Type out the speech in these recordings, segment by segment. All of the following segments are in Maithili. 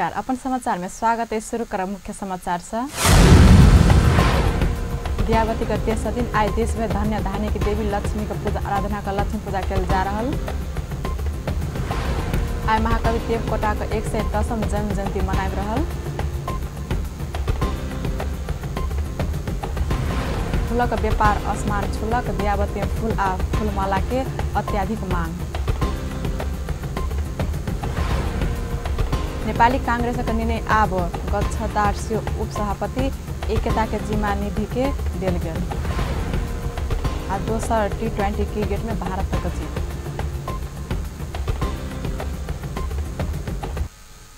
नमस्कार, अपन समाचार में स्वागत है। शुरू करब मुख्य समाचार से। दियाबती का तेसर दिन आइ देश में धन्य धान्य की देवी लक्ष्मी के पूजा आराधना का लक्ष्मी पूजा कयल जा रहल। आइ महाकवि देवकोटा का 110म जन्म जयंती मनाबि रहल। फूलक व्यापार आसमान छूलक, दियाबती में फूल आ फूलमाला के अत्यधिक मांग। नेपाली कांग्रेस का निर्णय आब गच्छदार उपसभापति एकता के जिम्मा निधि के देल गेल। आ दोसर T20 क्रिकेट में भारत के जीत।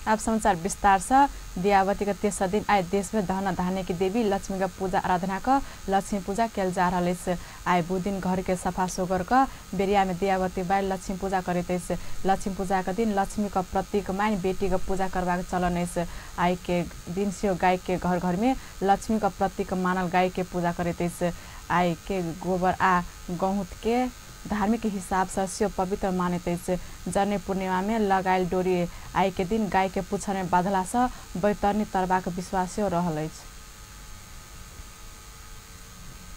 अब समाचार विस्तार से। दियाबती के तेसर दिन आइ देश में धन धान्य की देवी लक्ष्मी के पूजा आराधना का लक्ष्मी पूजा कयल जा रहल अछि। आइ बुध दिन घर के सफा सोगर का बेरिया में दियाबती बारि लक्ष्मी पूजा करैत अछि। लक्ष्मी पूजा के दिन लक्ष्मी के प्रतीक मानि बेटी के पूजा करबाक चलन अछि। आइ के दिन सेहो गाय के घर घर में लक्ष्मी के प्रतीक मानल गाय के पूजा करैत अछि। आइ के गोबर आ गहुँत के धार्मिक हिसाब से सेहो पवित्र मानैत अछि। जने पूर्णिमा में लगायल डोरी आइ के दिन गाय के पुछर में बांधला से बैतरणी तरबाक विश्वास सेहो रहल अछि।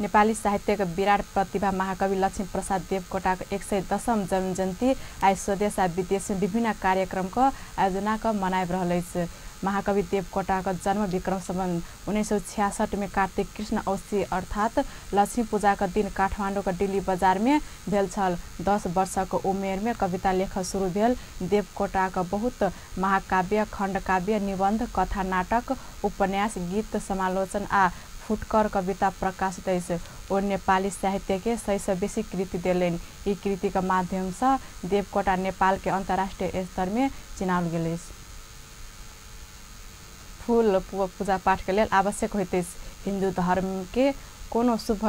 नेपाली साहित्य के विराट प्रतिभा महाकवि लक्ष्मी प्रसाद देवकोटा के 110म जन्म जयंती आइ स्वदेश आ विदेश में विभिन्न कार्यक्रम के आयोजना क मनाबि रहल अछि। महाकवि देवकोटा का जन्म विक्रम संवत 1966 में कार्तिक कृष्ण औसी अर्थात लक्ष्मी पूजा का दिन काठमाडौँ के दिल्ली बाजार में भेल छल। 10 वर्षक उमेर में कविता लेखन शुरू भेल। देवकोटा का बहुत महाकाव्य, खंडकाव्य, निबंध, कथा, नाटक, उपन्यास, गीत, समालोचना आ फुटकर कविता प्रकाशित अछि। ओ नेपाली साहित्य के 100 से बेसी कृति देलनि। ई कृति के माध्यम से देवकोटा नेपाल के अंतर्राष्ट्रीय स्तर में चिनाओल गेल अछि। फूल पूजा पाठ के लेल आवश्यक होइत अछि। हिंदू धर्म के कोनो शुभ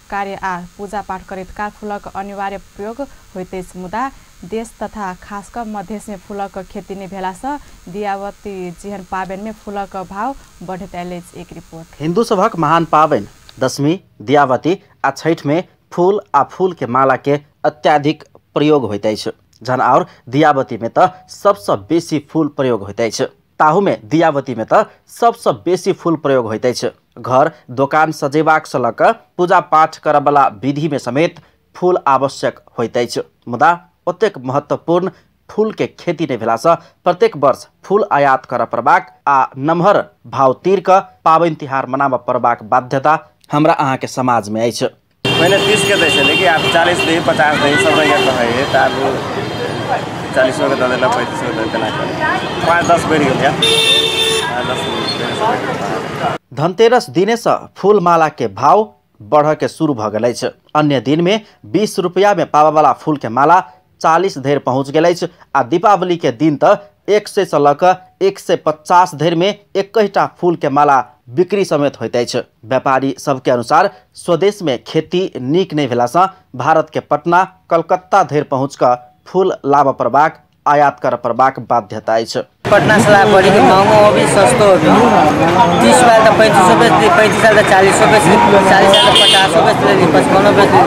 कार्य आ पूजा पाठ करैत काल फूलक अनिवार्य प्रयोग होइत अछि। मुदा देश तथा खास कऽ मधेश में फूलक खेती नहि भेला से दियाबती जेहन पाबनि में फूलक भाव बढ़ैत आयल अछि। एक रिपोर्ट। हिंदू सभक महान पाबनि दशमी, दियाबती आ छठि में फूल आ फूल के माला के अत्यधिक प्रयोग होइत अछि। जहन और दियाबती में तऽ सबसँ बेसी फूल प्रयोग होइत अछि। ताहू में दियाबती में तऽ सबसँ बेसी फूल प्रयोग होइत अछि। घर दोकान सजेबाक सँ लऽ कऽ पूजा पाठ करऽवला विधि में समेत फूल आवश्यक होइत अछि। मुदा ओतेक महत्वपूर्ण फूल के खेती नहि भेलासँ प्रत्येक वर्ष फूल आयात करऽ पड़बाक आ नमहर भाव तीर कऽ पाबनि तिहार मनाबऽ पड़बाक बाध्यता हमरा अहाँके समाज में अछि। पहिले 30 के दै छलै कि आब 40 दै, 50 दै, सब रंग कहै है। तऽ आब 40 के दऽ देलक, 35 के दऽ देलक, 5-10 बढ़ि गेल। धनतेरस दिने से फूल माला के भाव बढ़ के शुरू भऽ गेल अछि। अन्य दिन में 20 रुपया में पाबऽवला फूल के माला 40 धरि पहुँच गेल अछि आ दीपावली के दिन तऽ 100 से लऽ कऽ 150 धरि में एकहिटा फूल के माला बिक्री समेत होइत अछि। व्यापारी सबके अनुसार स्वदेश में खेती नीक नहि भेलासँ भारत के पटना, कलकत्ता धरि पहुँच कऽ फूल लाबऽ पड़बाक, आयात करऽ पड़बाक बाध्यता अछि। पटना से लाबऽ पड़ी कि महंगो हो भी सस्तो हो भी। 30 वाला तो 35 बेच दी, 35 वाला तो 40 बेच दी, 40 वाला 50 बेच ली, 55 बेच ली।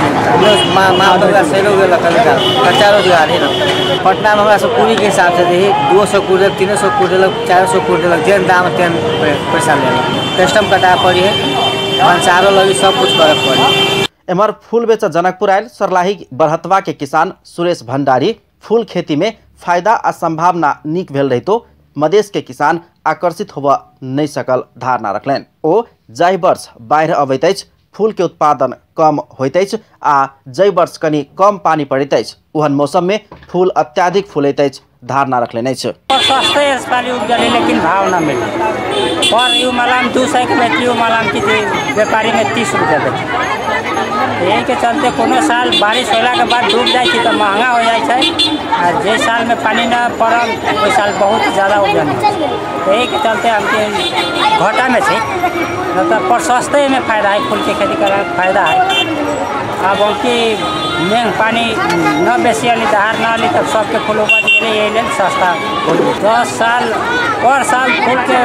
माल तो सैरो गेल कच्चा रोजगार है ना। पटना में हमरा सब पूरी के हिसाब से दी 200 कूट देलक, 300 कूट देलक, 400 कूट देलक, जेहन दाम तेहन पैसा लेलक। कस्टम कटा पड़ी है, भंसारो लगी सब कुछ करे पड़ी। एम्हर फूल बेच जनकपुर आयल सर्लाही बरहतवा के किसान सुरेश भंडारी फूल खेती में फायदा आ संभावना नीक भेल रहितो मधेश के किसान आकर्षित होबऽ नहि सकल धारणा रखलनि। ओ जाहि वर्ष बाढ़ि अबैत अछि फूल के उत्पादन कम होइत अछि आ जाहि वर्ष कनि कम पानि पड़ैत अछि ओहन मौसम में फूल अत्यधिक फूलैत अछि धारणा रखलनि अछि। सस्ते पानी उपजले लेकिन भाव न मिले। पर you माला में 200 के बेची, माला में व्यापारी में 30 रुपया बेची। यही के चलते कोनो साल बारिश होला के बाद डूब जाए तो महंगा हो जाए छै, आ जे साल में पानी न पड़ल ओहि साल बहुत ज़्यादा उपजन। यही के चलते हमके घाटा में छै, न तो पर सस्ते में फायदा है, फूल के खेती करे फायदा है। अब कि मेघ पानी न बेसी अली, दहार न अली, तब सबके फूल उपज गेलै, यही लेल सस्ता। 10 साल पर साल फूल के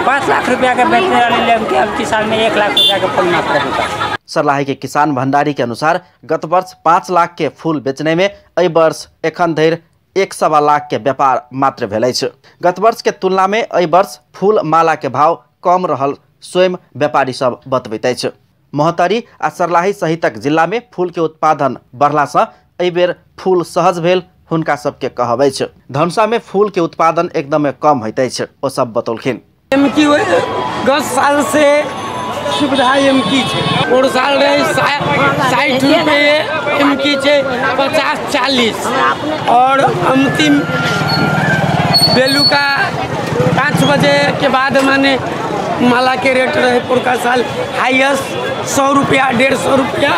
5 लाख रुपया के बेचने वाले अब की साल में 1 लाख रुपया के फूल मात्र बिका। सर्लाही के किसान भंडारी के अनुसार गत वर्ष 5 लाख के फूल बेचने में एहि वर्ष एखन धरि 1.25 लाख के व्यापार मात्र भेल अछि। गत वर्ष के तुलना में एहि वर्ष फूल माला के भाव कम रहल स्वयं व्यापारी सब बतबैत अछि। महोत्तरी आ सर्लाही सहितक जिला में फूल के उत्पादन बढ़ला से एहि बेर फूल सहज भेल हुनका सबके कहब अछि। धनुषा में फूल के उत्पादन एकदमै कम होइत अछि, ओ सब बतौलखिन। एमकी गत साल से सुविधा एमकी छै, और साल रहे 60 रुपये एमकी छै 50-40, और अंतिम बेलुका 5 बजे के बाद माने माला के रेट रहे पुरका साल हाईएस्ट 100 रुपया, 150 रुपया,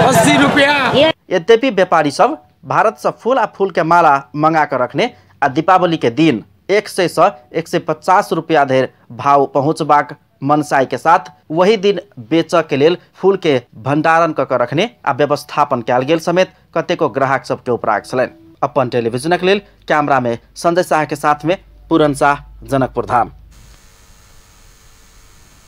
80 रुपया। यद्यपि व्यापारी सब भारत से फूल आ फूल के माला मंगा कर रखने आ दीपावली के दिन 100 से 150 रुपया धरि भाव पहुँचबाक मनसाई के साथ वही दिन बेच के लेल फूल के भंडारण क रखने आ व्यवस्थापन कयल गेल समेत कतेको ग्राहक सबके उपराग छलनि। अपन टेलीविजनक लेल कैमरा में संजय शाह के साथ में पूरन शाह, जनकपुर धाम।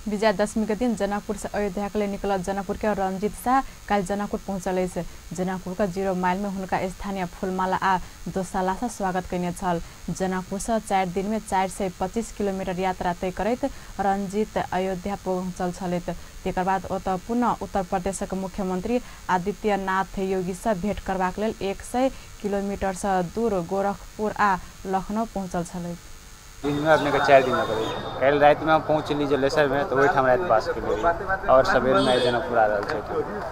विजयादशमी के दिन जनकपुर से अयोध्या के लिए निकलल जनकपुर के रंजीत शाह काल्हि जनकपुर पहुंचल अछि। जनकपुर के 0 माइल में हुनका स्थानीय फूलमाला आ दोसाला से स्वागत कयने छल। जनकपुर से 4 दिन में 425 किलोमीटर यात्रा तय करैत रंजीत अयोध्या पहुंचल छलथि। तेकर बाद ओतऽ पुनः उत्तर प्रदेशक मुख्यमंत्री आदित्यनाथ योगी से भेंट करबाक लेल 100 किलोमीटर से दूर गोरखपुर आ लखनऊ पहुंचल छलथि। दिनमे अपनेके 4 दिन पड़ै। काल्हि रातिमे हम पहुँचली जलेसरमे तऽ ओहिठाम राति पास केलियै और सवेरमे आइ जनकपुर आ रहल छै।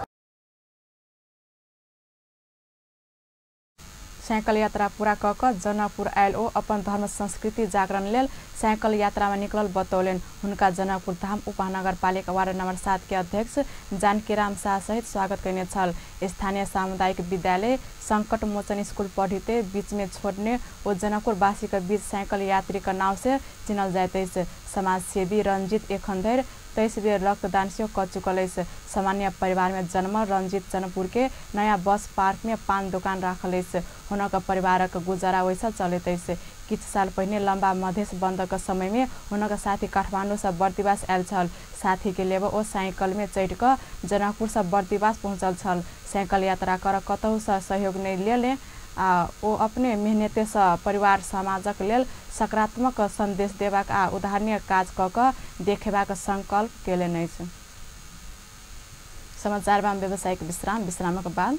साइकिल यात्रा पूरा क क जनकपुर आयल ओ अपन धर्म संस्कृति जागरण लेल साइकिल यात्रा में निकलल बतौलनि। हुनका जनकपुर धाम उपमहानगरपालिका वार्ड नंबर 7 के अध्यक्ष जानकीराम शाह सहित स्वागत कयने छल। स्थानीय सामुदायिक विद्यालय संकट मोचन स्कूल पढ़िते बीच में छोड़ने ओ जनकपुरवासी के बीच साइकिल यात्री के नाव से चिन्हल जाइत अछि। समाजसेवी रंजीत एखन धरि 23 बेर रक्तदान सेहो क चुकल अछि। सामान्य परिवार में जन्मल रंजीत जनकपुर के नया बस पार्क में पान दोकान राखल अछि। हुनक परिवारक गुजारा ओहिसँ चलैत अछि। किछु साल पहिने लंबा मधेश बंदक समय में हुनक साथी काठमाडौँ से बर्दिवास आयल छल। साथी के लेब ओ साइकिल में चढ़ि कऽ जनकपुर से बर्दिवास पहुँचल छल। साइकिल यात्रा कर कतहु से सहयोग नहि लेने आ ओ अपने मेहनते से परिवार समाजक लेल सकारात्मक संदेश देबाक आ उदाहरणीय काज क क देखेबाक संकल्प केलनि अछि। समाचारमा व्यावसायिक विश्राम, विश्रामक बाद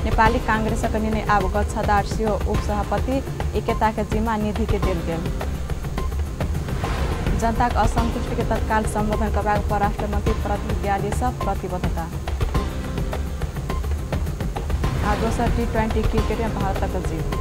नेपाली कांग्रेसक निर्णय आब गच्छदार सेहो उपसभापति एकताके जिम्मा निधि के देल गेल। जनताक असंतुष्टि के तत्काल सम्बोधन करबाक परराष्ट्र मंत्री प्रदीप ग्याली सँ प्रतिबद्धता। आ दोसर T20 cricket में भारतक जीत।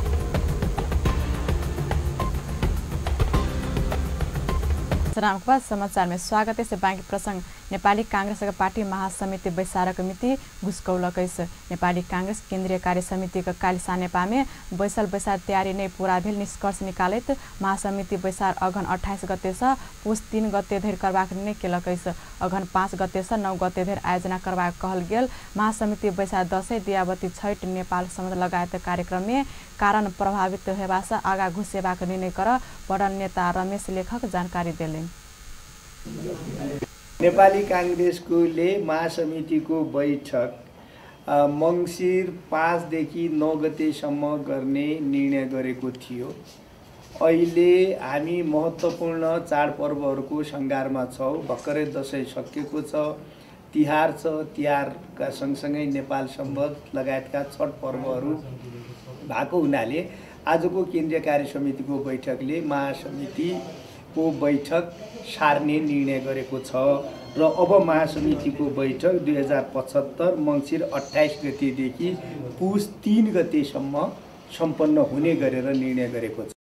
विश्रामक बाद समाचार में स्वागत है। बाँकी प्रसंग नेपाली कांग्रेसक पार्टी महासमिति बैसारक मिति घुसकौलक अछि। नेपाली कांग्रेस केन्द्रीय कार्य समितिक काल्हि सानेपामे बैसल बैसार तयारी नहि पूरा भेल निष्कर्ष निकालैत महासमिति बैसार अघन 28 गते से पुस 3 गते धरि करबाक निर्णय केलक अछि। अघन 5 गते से 9 गते धरि आयोजना करबाक कहल गेल महासमिति बैसार दशैं, दियाबती, छठि, नेपाल सम्बन्ध लगायत कार्यक्रममे कारण प्रभावित हेबासँ आगा घुसेबाक निर्णय कर पड़ल नेता रमेश लेखक जानकारी देलनि। नेपाली कांग्रेसकोले महासमितिको बैठक मङ्सिर 5 देखि 9 गतेसम्म गर्ने निर्णय गरेको थियो। अहिले हामी महत्त्वपूर्ण चाडपर्वहरूको सङ्घारमा छौँ। भर्खरै दसैँ सकिएको छ, तिहार छ, तिहारका सँगसँगै नेपाल सम्बन्ध लगायतका छठ पर्वहरू भएको हुनाले आजको केन्द्रीय कार्य समितिको बैठकले महासमितिको बैठक सार्ने निर्णय गरेको छ र अब महासमितिको बैठक 2075 मङ्सिर 28 गतेदेखि पुस 3 गतेसम्म सम्पन्न हुने गरेर निर्णय गरेको छ।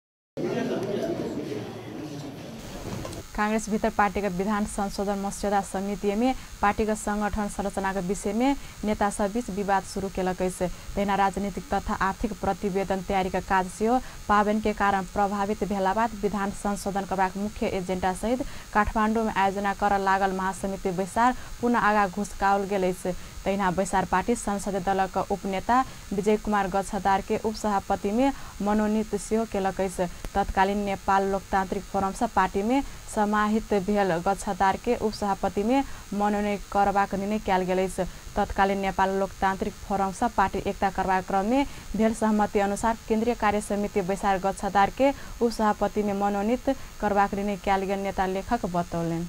कांग्रेस भित्र पार्टीका विधान संशोधन मस्यौदा समितिमे पार्टीका संगठन संरचनाका विषयमे नेता सबबीच विवाद सुरु केलक अछि। तहिना राजनीतिक तथा आर्थिक प्रतिवेदन तयारीका काज सेहो पाबनिके कारण प्रभावित भेला बाद विधान संशोधन करबाक मुख्य एजेन्डा सहित काठमाडौँमे आयोजना कर लागल महासमिति बैसार पुनः आगा घुसकाओल गेल अछि। तहिना बैसार पार्टी संसदीय दलक उपनेता विजय कुमार गच्छदार के उपसभापतिमे मनोनीत सेहो केलक अछि। तत्कालीन नेपाल लोकतान्त्रिक फोरमसँ पार्टीमे समाहित भेल गच्छदार के उपसभापति में मनोनयन करबाक निर्णय कयल गेल अछि। तत्कालीन नेपाल लोकतांत्रिक फोरम सँ पार्टी एकता करबाक क्रम में भेल सहमति अनुसार केन्द्रीय कार्य समिति बैसार गच्छदार के उपसभापति में मनोनीत करबाक निर्णय कयल गेल नेता लेखक बतौलनि।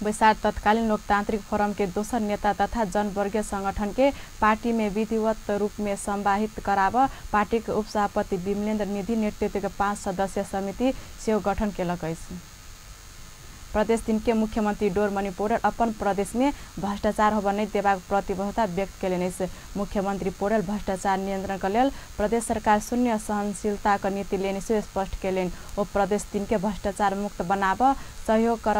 बैसार तत्कालीन लोकतांत्रिक फोरम के दोसर नेता तथा जनवर्गीय संगठन के पार्टी में विधिवत रूप में समाहित कराब पार्टी के उपसभापति विमलेन्द्र निधि नेतृत्व के 5 सदस्यीय समिति सेहो गठन केलक अछि। प्रदेश 3 के मुख्यमंत्री डोरमणि पौडेल अपन प्रदेश में भ्रष्टाचार होबय नहि देबाक प्रतिबद्धता व्यक्त केलनि अछि। मुख्यमंत्री पौडेल भ्रष्टाचार नियंत्रण के लेल प्रदेश सरकार शून्य सहनशीलता के नीति लेने सेहो स्पष्ट केलनि। ओ प्रदेश 3 के भ्रष्टाचार मुक्त बनाब सहयोग कर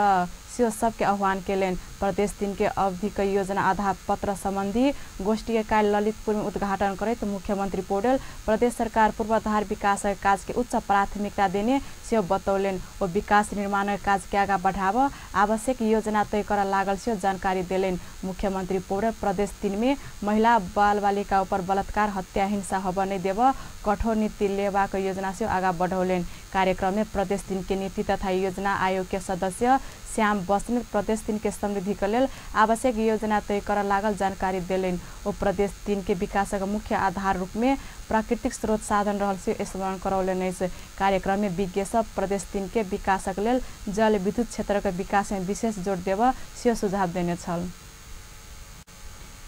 सेहो सबके आह्वान केलनि। प्रदेश 3 के अवधि के योजना आधार पत्र संबंधी गोष्ठी के काल्हि ललितपुर में उद्घाटन करैत मुख्यमंत्री पौडेल प्रदेश सरकार पूर्वाधार विकास काज के उच्च प्राथमिकता देने सेहो बतौलनि। ओ विकास निर्माण काज के आगा बढ़ाब आवश्यक योजना तय कर लागल सेहो जानकारी देलनि। मुख्यमंत्री पौडेल प्रदेश 3 में महिला बाल बालिका ऊपर बलात्कार हत्या हिंसा होबय नहि देब कठोर नीति लेबाक योजना सेहो आगा बढ़ौलनि। कार्यक्रम में प्रदेश 3 के नीति तथा योजना आयोग के सदस्य श्याम बस्नेत प्रदेश 3 के समृद्धि के लेल आवश्यक योजना तय कर लागल जानकारी देलनि। ओ प्रदेश 3 के विकासक मुख्य आधार रूप में प्राकृतिक स्रोत साधन रहल से स्मरण करौलनि अछि। कार्यक्रम में विज्ञ सब प्रदेश 3 के विकासक लेल जल विद्युत क्षेत्र के विकास में विशेष जोर देब सेहो सुझाव देने छल।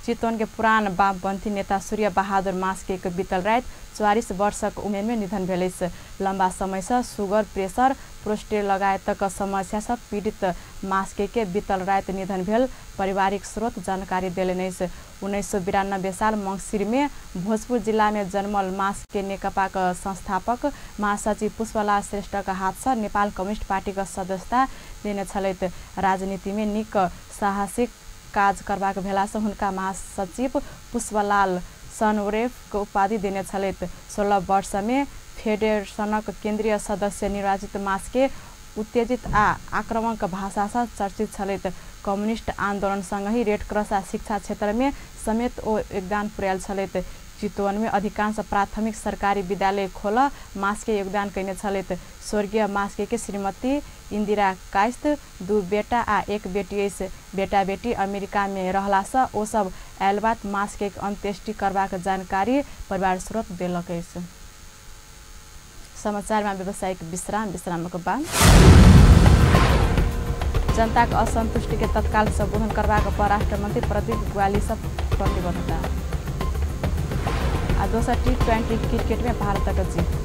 चितवन के पुरान वामपंथी नेता सूर्य बहादुर मास्के के बीतल राति 44 वर्षक उमेर में निधन भेल अछि। लंबा समय से सुगर प्रेशर प्रोस्टेट लगायतक समस्या से पीड़ित मास्के के बीतल राति निधन भेल पारिवारिक स्रोत जानकारी देलनि अछि। 1992 साल मंगसिर में भोजपुर जिला में जन्मल मास्के नेकपा के संस्थापक महासचिव पुष्पलाल श्रेष्ठ के हाथ से नेपाल कम्युनिस्ट पार्टी के सदस्यता लेने छलथि। राजनीति में निक साहसिक काज करबाक भेला से हुनका महासचिव पुष्पलाल सनवरेफ के उपाधि देने छलथि। 16 वर्ष में फेडरेशनक केंद्रीय सदस्य निर्वाचित मास्के उत्तेजित आ आक्रामक भाषा से चर्चित छलथि। कम्युनिस्ट आंदोलन संगहि रेड क्रॉस आ शिक्षा क्षेत्र में समेत ओ योगदान पुर्यायल छलथि। चितवन में अधिकांश प्राथमिक सरकारी विद्यालय खोल मास्के योगदान कयने छलथि। स्वर्गीय मास्के के श्रीमती इंदिरा कायस्थ 2 बेटा आ 1 बेटी अछि। बेटा बेटी अमेरिका में रहला से ओ सब आयल बात मास्के के अंत्येष्टि करबाक जानकारी परिवार स्रोत देलक अछि। समाचार में व्यावसायिक विश्राम, विश्रामक बाद जनता के असंतुष्टि के तत्काल संबोधन करबाक परराष्ट्र मंत्री प्रदीप ग्वाली से प्रतिबद्धता आ दोसर T20 cricket में भारतक जीत।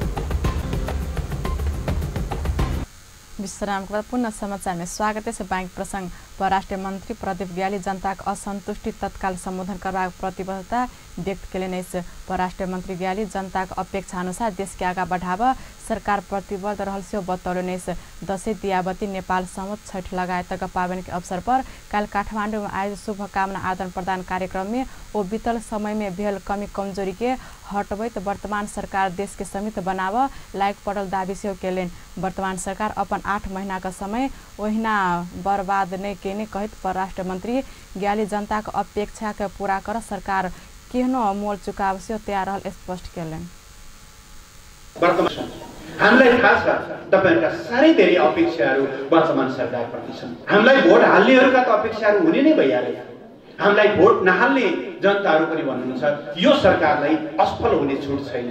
विश्राम के बाद पुनः समाचार में स्वागत है। बैंक प्रसंग परराष्ट्र मंत्री प्रदीप ग्याली जनताक असंतुष्टि तत्काल संबोधन करबाक प्रतिबद्धता व्यक्त केलनि अछि। परराष्ट्र मंत्री ग्याली जनताक अपेक्षा अनुसार देश के आगा बढ़ाब सरकार प्रतिबद्ध रहल सेहो बतौलनि अछि। दशैं, दियाबती, नेपाल संवत, छठ लगायतक पाबनि के अवसर पर काल्हि काठमाडौँ में आयोजित शुभकामना आदान प्रदान कार्यक्रम में ओ बीतल समय में भेल कमी कमजोरी के हटबैत वर्तमान सरकार देश के समित बनाब लायक पड़ल दावी सेहो केलनि। वर्तमान सरकार अपन 8 महीना का समय ओहिना बर्बाद नहि केने कहैत परराष्ट्र मंत्री ग्याली जनताक अपेक्षा के पूरा कर सरकार केहनो मोल चुकाव से तैयार रहल स्पष्ट केलनि। वर्तमान हामीलाई थाहा छ तपाईहरुका साह्रै धेरै अपेक्षाहरू वर्तमान सरकारप्रति छन्। हामीलाई भोट हाल्नेहरूका त अपेक्षाहरू हुने नै भइहाले, हामीलाई भोट नहाल्ने जनताहरू पनि भन्नुहुन्छ यो सरकारलाई असफल हुने छुट छैन।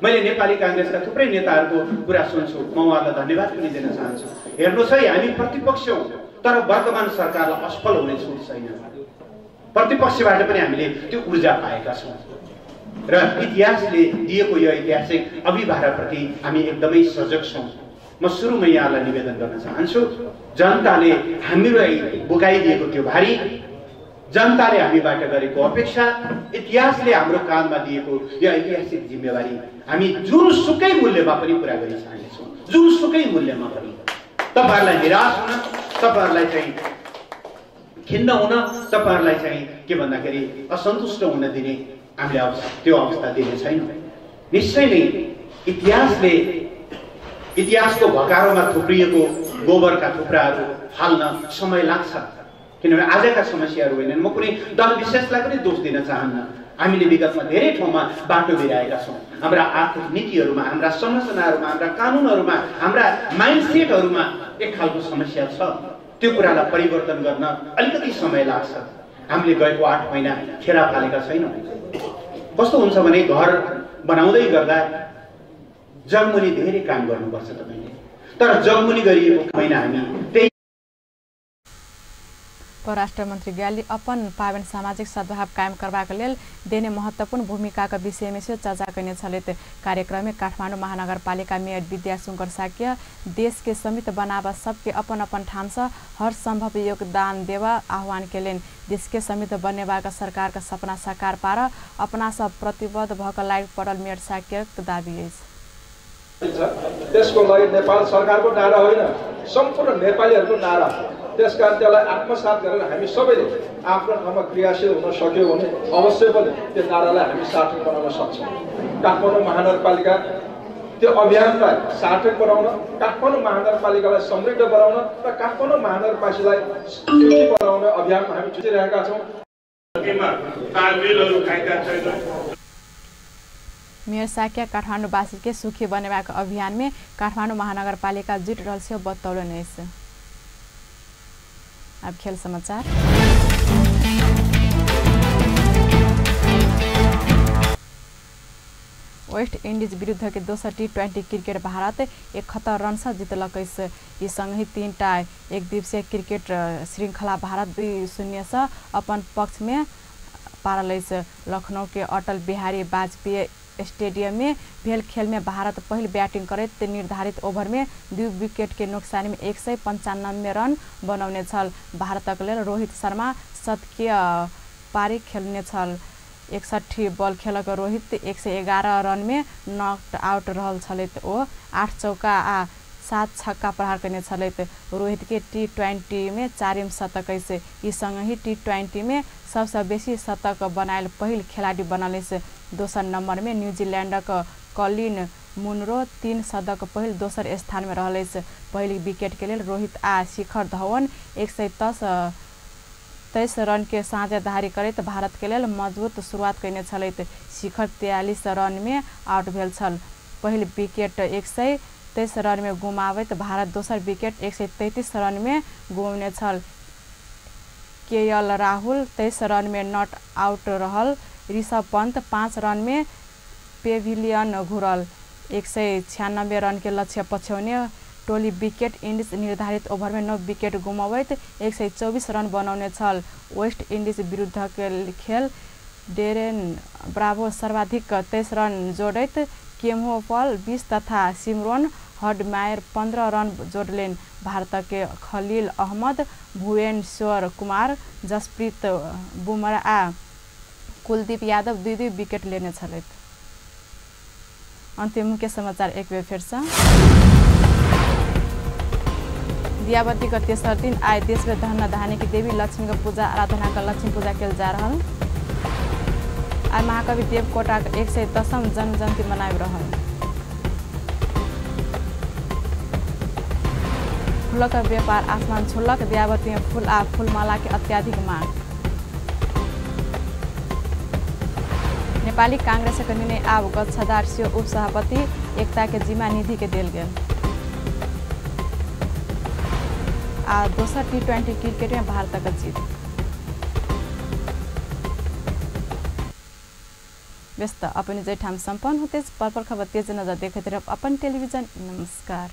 मैले नेपाली कांग्रेसका थुप्रै नेताहरूको कुरा सुन्छु, म उहाँहरूलाई धन्यवाद पनि दिन चाहन्छु। हेर्नुहोस् है, हामी प्रतिपक्ष हौँ तर वर्तमान सरकारलाई असफल हुने छुट छैन। प्रतिपक्षबाट पनि हामीले त्यो ऊर्जा पाएका छौँ र इतिहासले दिएको यो ऐतिहासिक अभिभारप्रति हामी एकदमै सजग छौँ। म सुरुमा यहाँलाई निवेदन गर्न चाहन्छु, जनताले हामीलाई बोकाइदिएको त्यो भारी, जनताले हामीबाट गरेको अपेक्षा, इतिहासले हाम्रो काँधमा दिएको यो ऐतिहासिक जिम्मेवारी हामी जुनसुकै मूल्यमा पनि पुरा गरिसकेछौँ। जुनसुकै मूल्यमा पनि तपाईहरुलाई निराश हुन, तपाईहरुलाई चाहिँ खिन्न हुन, तपाईहरुलाई चाहिँ के भन्दाखेरि असन्तुष्ट हुन दिने हामीले त्यो अवस्था दिने छैनौँ। निश्चय नै इतिहासले इतिहासको भकारोमा थुप्रिएको गोबरका थुप्राहरू फाल्न समय लाग्छ, किनभने आजका समस्याहरू होइनन्। म कुनै दल विशेषलाई पनि दोष दिन चाहन्न। हामीले विगतमा धेरै ठाउँमा बाटो बिराएका छौँ। हाम्रा आर्थिक नीतिहरूमा, हाम्रा संरचनाहरूमा, हाम्रा कानुनहरूमा, हाम्रा माइन्डसेटहरूमा एक खालको समस्या छ। त्यो कुरालाई परिवर्तन गर्न अलिकति समय लाग्छ। हामीले गएको 8 महिना खेरा फालेका छैनौँ। कस्तो हुन्छ भने घर बनाउँदै गर्दा जगमुनि धेरै काम गर्नुपर्छ तपाईँले, तर जगमुनि गरिएको महिना हामी त्यही। परराष्ट्र मन्त्री ग्याली अपन पावन सामाजिक सद्भाव कायम करबाक लेल देने महत्वपूर्ण भूमिकाक विषयमे सेहो चर्चा कयने छलथि। कार्यक्रममे काठमाडौँ महानगरपालिका मेयर विद्या शंकर साक्य देश के समित बनाब सबके अपन अपन ठामसँ हर संभव योगदान देवा आह्वान केलनि। देश के समित बनेबाक सरकारक सपना साकार पार अपना सब प्रतिबद्ध भऽ कऽ लागि पड़ल मेयर साक्यक दावी अछि। त्यसको लागि नेपाल सरकारको नारा होइन, सम्पूर्ण नेपालीहरूको नारा। त्यसकारण त्यसलाई आत्मसात गरेर हामी सबैले आफ्नो ठाउँमा क्रियाशील हुन सक्यौँ भने अवश्य पनि त्यो नारालाई हामी सार्थक बनाउन सक्छौँ। काठमाडौँ महानगरपालिका त्यो अभियानलाई सार्थक बनाउन, काठमाडौँ महानगरपालिकालाई समृद्ध बनाउन र काठमाडौँ महानगरवासीलाई सुखी बनाउने अभियानमा हामी जुटिरहेका छौँ। मेयर साक्य काठमाडौँवासी के सुखी बनेबाक अभियान में काठमाडौँ महानगरपालिका जुट रहल सेहो बतौलनि अछि। अब खेल समाचार। वेस्ट इंडीज विरुद्ध के दोसर T20 cricket Bharat 71 run से जीतलक अछि। ई संगहि 3टा एक दिवसीय क्रिकेट श्रृंखला भारत 2-0 से अपन पक्ष में पारल अछि। लखनऊ के अटल बिहारी वाजपेयी स्टेडियम में भेल खेल में भारत पहिल बैटिंग करैत निर्धारित ओभर में 2 विकेट के नुकसान में 195 रन बनौने छल। भारतक लेल रोहित शर्मा शतकीय पारी खेलने छल। 61 बॉल खेलक रोहित 111 रन में not out रहल छलथि। ओ 8 चौका आ 7 छक्का प्रहार करने छलथि। रोहित के T20 में 4 शतक अछि। ई संगहि T20 में सबसँ बेसी शतक बनायल पहिल खिलाड़ी बनल अछि। दोसर नंबर में न्यूजीलैंडक कॉलिन मुनरो 3 शतक पहिल दोसर स्थान में रहल अछि। पहिल विकेट के लेल रोहित आ शिखर धवन 123 रन के साझेदारी करैत भारत के लेल मजबूत शुरुआत कयने छलथि। शिखर 43 रन में आउट भेल छल। पहिल विकेट 123 रन में गुमाबैत भारत दोसर विकेट 133 रन में गुमौने छल। केएल राहुल 23 रन में not out रहल। ऋषभ पंत 5 रन में पेविलियन घुरल। 196 रन के लक्ष्य पछ्याउने टोली विकेट इंडीज निर्धारित ओभर में 9 विकेट गुमाबैत 124 रन बनौने छल। वेस्ट इंडीज विरुद्ध के खेल डेरेन ब्रावो सर्वाधिक 23 रन जोड़ैत केम्हो पल 20 तथा सिमरोन हडमायर 15 रन जोड़लनि। भारत के खलील अहमद, भुवनेश्वर कुमार, जसप्रीत बुमराह आ कुलदीप यादव 2-2 विकेट लेने छलथि। अंतिम मुख्य समाचार एक बेर फेरसँ। दियाबती का तेसर दिन आइ देश में धन धान्य की देवी लक्ष्मी का पूजा आराधना का लक्ष्मी पूजा कयल जा रहल। आइ महाकवि देवकोटा के 110म जन्म जयंती मनाबि रहल। फूलक व्यापार आसमान छुलक। दियाबती में फूल आ फूलमाला के अत्याधिक मांग। नेपाली कांग्रेसक निर्णय आब गच्छदार सेहो उपसभापति एकता के जिम्मा निधि के देल गेल। आ दोसर T20 cricket में भारतक जीत। व्यस्त अपने जैठाम सम्पन्न होते पल पल खबर तेज नजर देखैत रहब अपन टेलीविजन। नमस्कार।